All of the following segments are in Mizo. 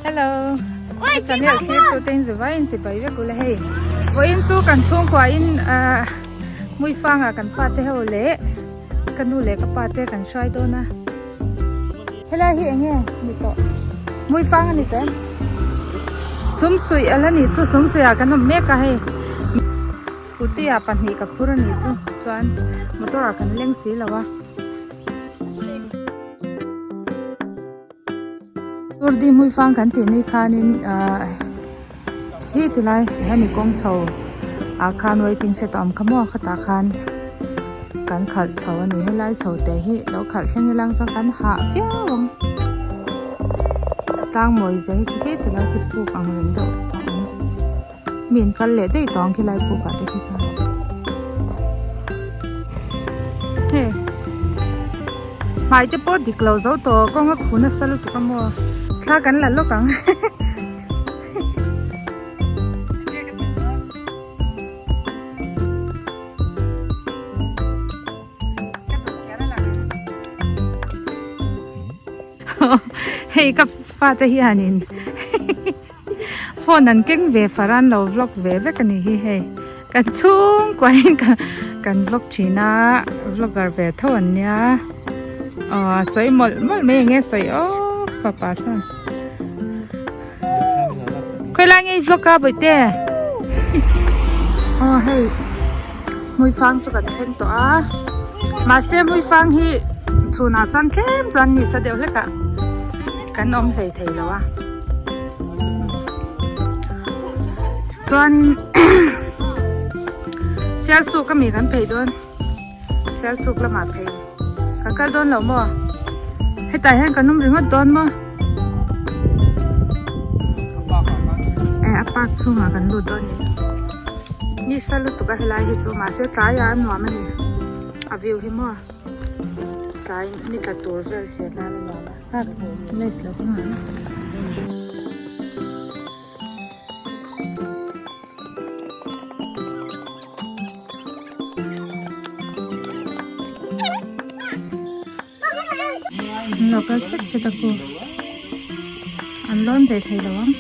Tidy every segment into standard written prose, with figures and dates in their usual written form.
Hello. Ka channel thlir tu te in zuvai in chibai vek ula hei. Vawiin chu kan chhungkua in ah Hmuifang ah kan fate ho leh ka nu leh ka pa te kan hruai dawn a. Helai hi eng nge ni tawh? Hmuifang a ni tawh em? Sumsuih ala nih chu sumsuih ah kan awm mek a hei. Scooty ah pahnih ka phur a nih chu chuan motor ah kan leng si lo a. Turdi hmuifang kan tih ni khanin ahh khi ti lai hemi kawng chho ah khan waiting shed a awm kha maw khatah khan kan khalh chho a ni helai chho te hi lo khalh thleng ilang chuan kan hah viau ang tlang mawi zia hi khi ti lai khi puk ang reng deuh a awm. Mi an kal leh daih tawh ang khilai puk ah te khi chuan hei hmai te pawh dik lo zo tawh kawng a khu nasa lutuk a maw thla kan la lawk ang hei ka fate hianin. Phone an keng ve far a an lo vlog ve vek a ni hi hei kan chhungkua in kan vlog thin a vlogger ve tho an nia aw a sawi mawlh mawlh mai enge sawi aw fapa chuan khawilai nge i vlog a bawihte aw hei hmuifang chu kan thleng tawh a mahse hmuifang hi chhunah chuan tlem chuan ni sa deuh hlek ah kan awm hlei thei lo a. Chuanin Sialsuk ami kan phei dawn Sialsuk lamah phei kan kal dawn lo maw hetah hian kan awm ringawt dawn maw eh a park chhungah kan lut dawn ni ni sa lutuk a helai hi chu mahse tlaiah a nuam a ni a view hi maw tlai ni tla tur vel thlir nan a nuam a. An lo kal chhet chhet a khu an lawn ve thei lo ang.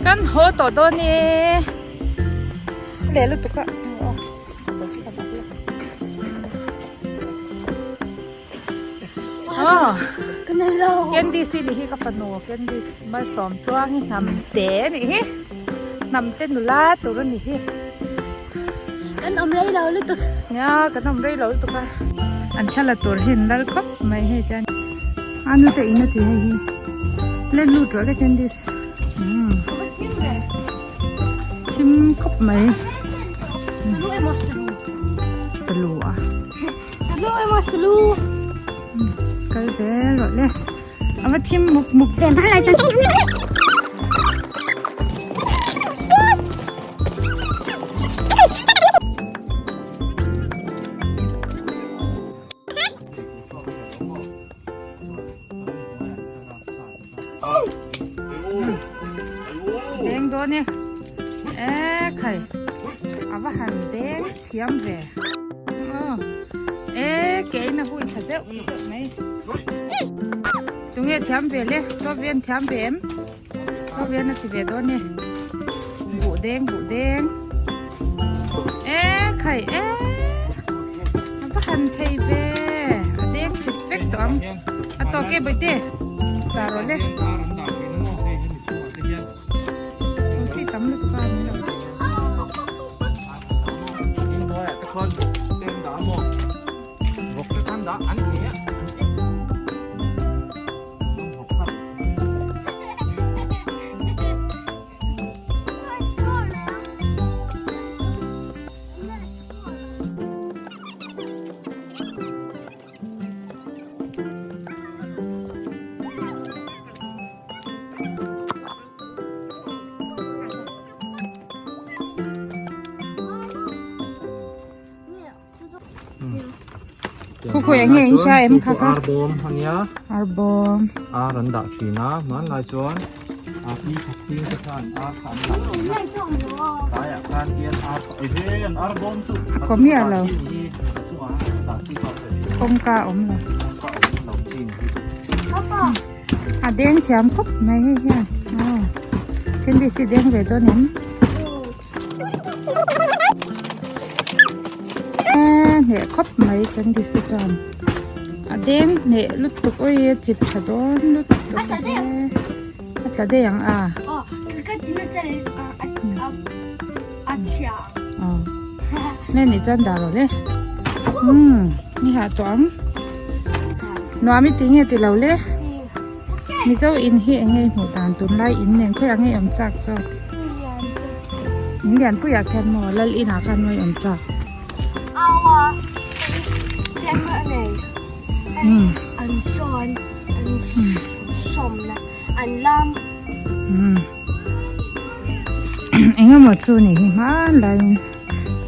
Kan haw tawh dawn e leh lutuk a aw Candice ni hi ka fanu Candice malsawm tluang hi hnam te ni hi hnam te nula tur a ni hi kan awm rei lo lutuk nia kan awm rei lo lutuk a an thla la tur hi an lal khawp mai hei chuan a nute in a ti hei hi let lut rawh le Candice umm thim khawp mai salu emaw salu salu a salu emaw salu kal zel rawh le a va thim muk muk vel hmai lai chuan Deng dawn e e khai a va han deng thiam ve aw e ke in a hui thla zeuh zeuh mai tunge thiam ve le Tovian thiam ve em Tovian a ti ve dawn e buh deng buh deng e khai e a va han thei ve a deng chep vek tawh ang a tawk e bawihte ta rawh le si tam lutuk a ni lo Khu khawi enge in hria em kha kha? Arbawm ania. Arbawm. Ar an dah thin a, hmanlai chuan a pi khat ping te khan ar kha an dah thin a. Tlaiah khan. Kawmiah lo. Kawngka a awm lo. A deng thiam khawp mai hei hian. Aw. Candice hi deng ve dawn em? Hneh khawp mai Candice hi chuan. A deng hneh lutuk awii a chip tha dawn lutuk e. A tla daih ang a. Aw. Nge nih chuan dah rawh le. Umm ni hah tawh ang. Nuam i ti nge ti lo le. Mizo in hi eng nge i hmuh dan tunlai in nen khawi ang nge i awm chak zawk. In lianpuiah khian maw lal inah khan maw i awm chak. Eng emaw chu ni hi hmanlaiin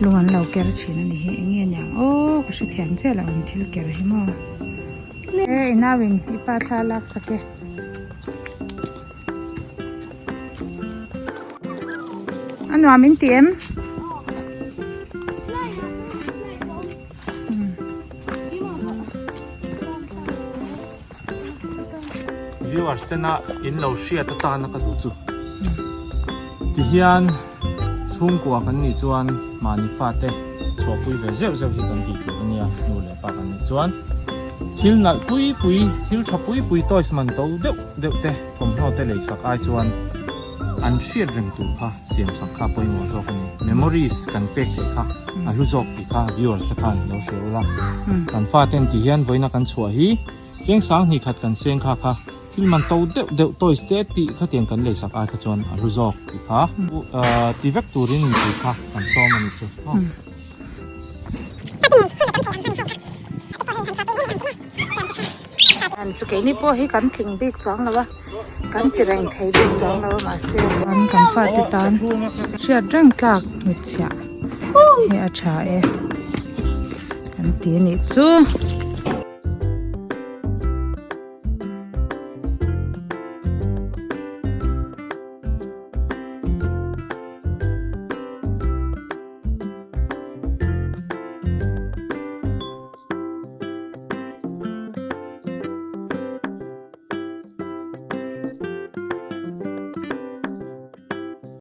lung an lo ker thin a ni hi eng nge niang aw ka hrethiam chiah lo ang thil ker hi maw e i nauin i pa thla lak sak e. A nuam in ti em? Viewers tena in lo hriat atana ka duh chu. Tihian chhungkua kan nih chuan mahni fate chhuahpui ve zeuh zeuh hi kan tih tur a nia nu leh pa kan nih chuan thil nalh pui pui thil tha pui pui toys man to deuh deuh te thawmhnaw te lei sak ai chuan an hriat reng tur kha siam sak kha pawimawh zawk a ni. Memories kan pek theih kha a hlu zawk tih kha viewers te khan lo hria ula. Kan faten ti hian vawiina kan chhuah hi cheng sang hnih khat kan seng kha kha thil man to deuh deuh toys te tih khatiang kan lei sak ai kha chuan a hlu zawk tih kha ti vek turin mipui kha kan sawm a ni chu. An chu keini pawh hi kan tling bik chuang lo a kan ti reng thei bik chuang lo a mahse an kan fate tan hriat reng tlak hnutchhiah hi a tha e kan ti a nih chu.